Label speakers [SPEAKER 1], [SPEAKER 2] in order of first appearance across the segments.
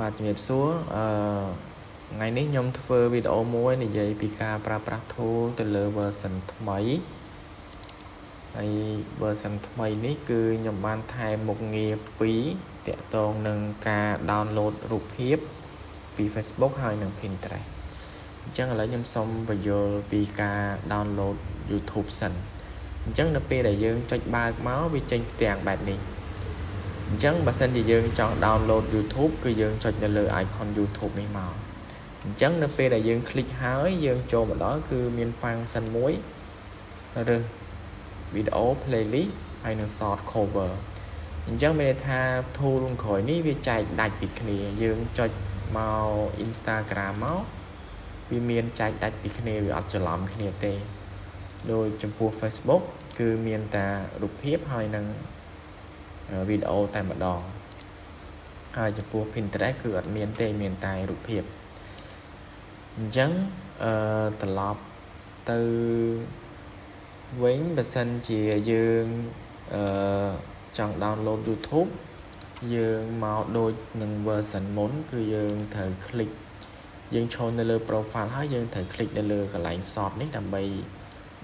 [SPEAKER 1] បាទជំរាបសួរអឺថ្ងៃនេះខ្ញុំធ្វើវីដេអូមួយនិយាយពីការប្រើប្រាស់ tool ទៅលើ version ថ្មីហើយ version ថ្មីនេះគឺខ្ញុំបានថែមមុខងារ2តាក់ទងនឹងការ download រូបភាពពី Facebook ហើយនិង Pinterest អញ្ចឹងឥឡូវខ្ញុំសូមបញ្យល់ពីការ download YouTube សិនអញ្ចឹងនៅពេលដែលយើងចុចបើកមកវាចេញផ្ទាំងបែបនេះអញ្ចឹងបើសិនជាយើងចង់ download YouTube គឺយើងចុចនៅលើ icon YouTube នេះមកអញ្ចឹងនៅពេលដែលយើង click ហើយយើងចូលមកដល់គឺមាន function មួយរើសវីដេអូ playlist ហើយនិង short cover អញ្ចឹងមានន័យថា tool ក្រោយនេះវាចែកដាច់ពីគ្នាយើងចុចមក Instagram មកវាមានចែកដាច់ពីគ្នាវាអត់ច្រឡំគ្នាទេដោយចំពោះ Facebook គឺមានតែរូបភាពហើយនិងវីដេអូតែម្ដងហើយចំពោះ Pinterest គឺអត់មានទេមានតែរូបភាពអញ្ចឹងអឺត្រឡប់ទៅវិញបើសិនជាយើងអឺចង់ download YouTube យើងមកដូចនឹង version មុនគឺយើងត្រូវ click យើងឈរនៅលើ profile ហើយយើងត្រូវ click នៅលើកន្លែង short នេះដើម្បី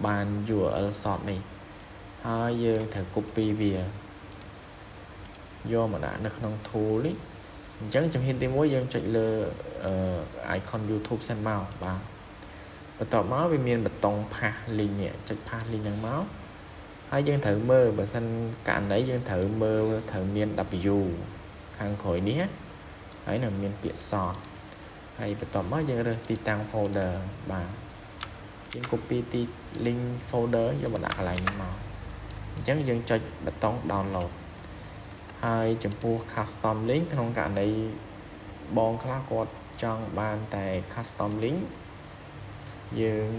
[SPEAKER 1] បាន URL short នេះហើយយើងត្រូវ copy វាយកមកដាក់នៅក្នុង tool នេះអញ្ចឹងជំហានទី1យើងចុចលើ icon YouTube សិនមកបាទបន្ទាប់មកវាមានប៊ូតុង paste link នេះចុច paste link ហ្នឹងមកហើយយើងត្រូវមើលបើសិនករណីយើងត្រូវមើលត្រូវមាន W ខាងក្រោយនេះហើយនឹងមានពាក្យ short ហើយបន្ទាប់មកយើងរើសទីតាំង folder បាទយើង copy ទី link folder យកមកដាក់កន្លែងនេះមកអញ្ចឹងយើងចុចប៊ូតុង download ហើយចំពោះ custom link ក្នុងករណីបងខ្លះគាត់ចង់បានតែ custom link យើង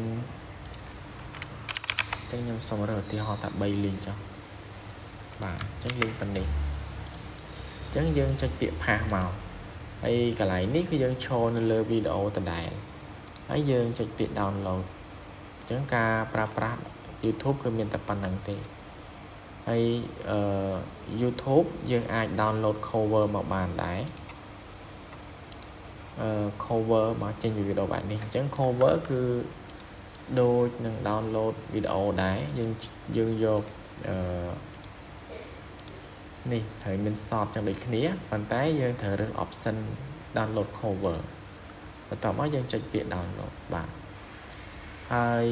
[SPEAKER 1] ចឹងខ្ញុំសូមរើសឧទាហរណ៍ថា3 link ចុះបាទអញ្ចឹង link ប៉ុណ្នេះអញ្ចឹងយើងចុចពាក្យ paste មកហើយកន្លែងនេះគឺយើងឈរនៅលើវីដេអូដដែលហើយយើងចុចពាក្យ download អញ្ចឹងការប្រើប្រាស់ YouTube គឺមានតែប៉ុណ្្នឹងទេហើយអឺ YouTube យើងអាច download cover មកបានដែរអឺ cover មកចេញពីវីដេអូបែបនេះអញ្ចឹង cover គឺដូចនឹង download វីដេអូដែរយើងយើងយកអឺនេះត្រូវមាន short ចឹងដូចគ្នាប៉ុន្តែយើងត្រូវរើស option download cover បន្ទាប់មកយើងចុចពាក្យ download បាទហើយ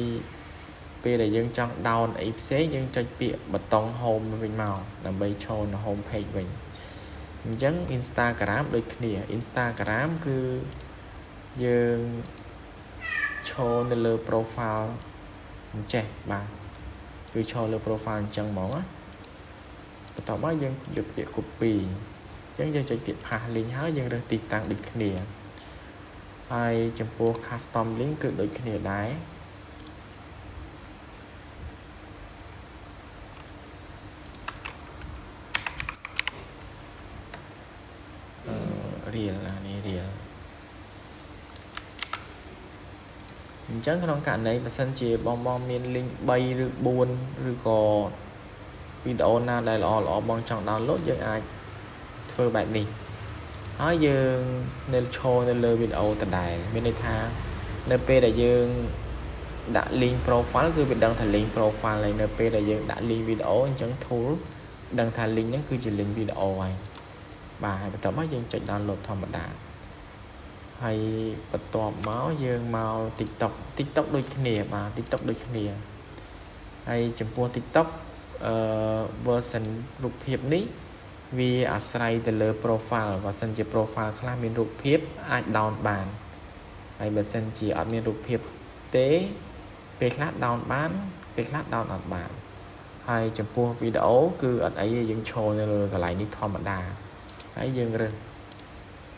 [SPEAKER 1] ពេលដែលយើងចង់ down អីផ្សេងយើងចុចពាក្យប៊ូតុង home វិញមកដើម្បីចូលនៅ home page វិញអញ្ចឹង Instagram ដូចគ្នា Instagram គឺយើងឈរនៅលើ profile អញ្ចេះបាទគឺឈរលើ profile អញ្ចឹងហ្មងណាបន្ទាប់មកយើងយកពាក្យ copy អញ្ចឹងយើងចុចពាក្យ paste link ហើយយើងរើសទីតាំងដូចគ្នាហើយចំពោះ custom link គឺដូចគ្នាដែរអឺ reel អានេះ reel អញ្ចឹងក្នុងករណីបើសិនជាបងបងមាន link 3ឬ4ឬក៏វីដេអូណាដែលល្អល្អបងចង់ download យើងអាចធ្វើបែបនេះហើយយើងនៅឈរនៅលើវីដេអូដដែលមានន័យថានៅពេលដែលយើងដាក់ link profile គឺវាដឹងថា link profile ហើយនៅពេលដែលយើងដាក់ link វីដេអូអញ្ចឹង tool ដឹងថា link ហ្នឹងគឺជា link វីដេអូហើយបាទហើយបន្ទាប់មកយើងចុច download ធម្មតាហើយបន្ទាប់មកយើងមក TikTok TikTok ដូចគ្នាបាទ TikTok ដូចគ្នាហើយចំពោះ TikTok អឺ version រូបភាពនេះវាអាស្រ័យទៅលើ profile បើសិនជា profile ខ្លះមានរូបភាពអាច down បានហើយបើសិនជាអត់មានរូបភាពទេពេលខ្លះ down បានពេលខ្លះ down អត់បានហើយចំពោះវីដេអូគឺអត់អីទេយើងឈរនៅលើកន្លែងនេះធម្មតាហើយយើងរើស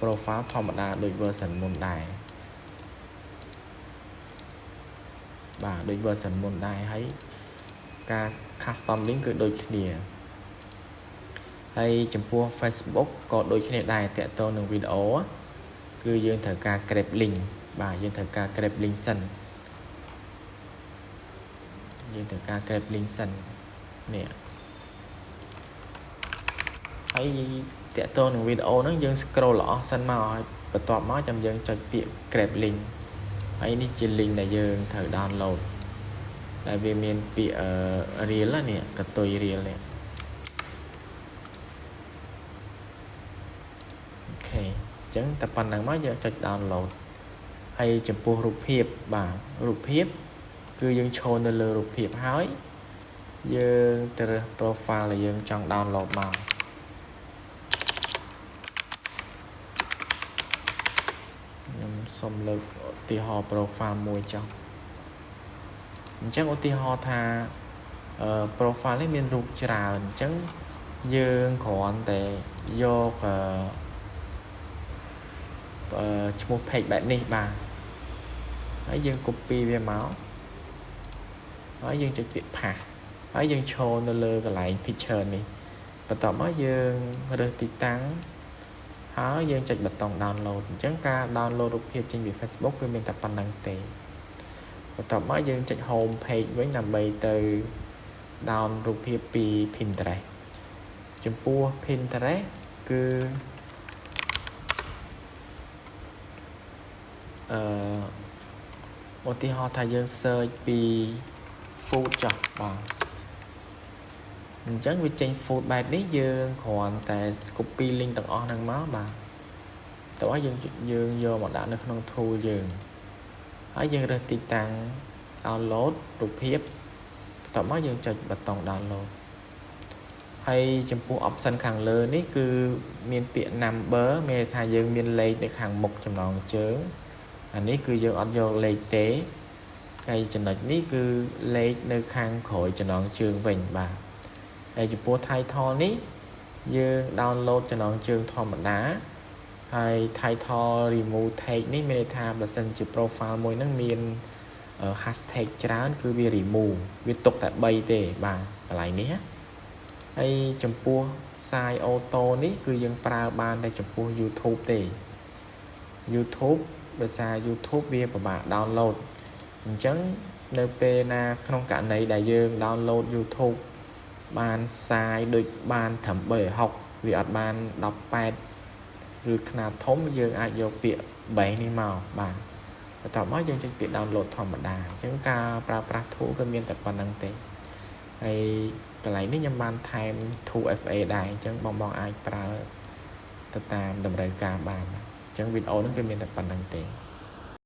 [SPEAKER 1] profile ធម្មតាដូច version មុនដែរបាទដូច version មុនដែរហើយការ custom link គឺដូចគ្នាហើយចំពោះ Facebook ក៏ដូចគ្នាដែរតាក់ទងនឹងវីដេអូគឺយើងត្រូវការ grab link បាទយើងត្រូវការ grab link សិនយើងត្រូវការ grab link សិននេះហើយ តាក់ទងនឹងវីដេអូហ្នឹងយើង scroll អស់សិនមកហើយបន្ទាប់មកចាំយើងចុចពាក្យ grab link ហើយនេះជា link ដែលយើងត្រូវ download ដែលវាមានពាក្យ reel នេះកតុយ reel នេះOK អញ្ចឹងតែប៉ុណ្្នឹងមកយើងចុច download ហើយចំពោះរូបភាពបាទរូបភាពគឺយើងឈរនៅលើរូបភាពហើយយើងទៅរើស profile ដែលយើងចង់ download មកខ្ញុំសូមលើកឧទាហរណ៍ profile មួយចុះអញ្ចឹងឧទាហរណ៍ថាអឺ profile នេះមានរូបច្រើនអញ្ចឹងយើងគ្រាន់តែយកអឺឈ្មោះ page បែបនេះបាទហើយយើង copy វាមកហើយយើងចុចពាក្យ paste ហើយយើងឈរនៅលើកន្លែង picture នេះបន្ទាប់មកយើងរើសទីតាំងហើយយើងចុចប៊ូតុង download អញ្ចឹងការ download រូបភាពចេញពី Facebook គឺមានតែប៉ុណ្្នឹងទេបន្ទាប់មកយើងចុច home page វិញដើម្បីទៅ down រូបភាពពី Pinterest ចំពោះ Pinterest គឺអឺឧទាហរណ៍ថាយើង search ពី food ចុះបាទអញ្ចឹងវាចេញ food បែបនេះយើងគ្រាន់តែ copy link ទាំងអស់ហ្នឹងមកបាទតោះយើងយើងយកមកដាក់នៅក្នុង tool យើងហើយយើងរើសទីតាំង download រូបភាពបន្ទាប់មកយើងចុចប៊ូតុង download ហើយចំពោះ option ខាងលើនេះគឺមានពាក្យ number មានន័យថាយើងមានលេខនៅខាងមុខចំណងជើងអានេះគឺយើងអត់យកលេខទេហើយចំណុចនេះគឺលេខនៅខាងក្រោយចំណងជើងវិញបាទហើយចំពោះ title នេះយើង download ចំណងជើងធម្មតាហើយ title remove tag នេះមានន័យថាបើសិនជា profile មួយហ្នឹងមាន hashtag ច្រើនគឺវា remove វាទុកតែ3ទេបាទកន្លែងនេះណាហើយចំពោះ size auto នេះគឺយើងប្រើបានតែចំពោះ YouTube ទេ YouTube ដោយសារ YouTube វាពិបាក download អញ្ចឹងនៅពេលណាក្នុងករណីដែលយើង download YouTube បាន size ដូចបានត្រឹម360វាអត់បាន18ឬខ្នាតធំយើងអាចយកពាក្យ base នេះមកបាទបន្ទាប់មកយើងចុចពាក្យ download ធម្មតាអញ្ចឹងការប្រើប្រាស់ tool គឺមានតែប៉ុណ្្នឹងទេហើយកន្លែងនេះខ្ញុំបានថែម 2FA ដែរអញ្ចឹងបងបងអាចប្រើទៅតាមតម្រូវការបានអញ្ចឹងវីដេអូនេះគឺមានតែប៉ុណ្្នឹងទេ។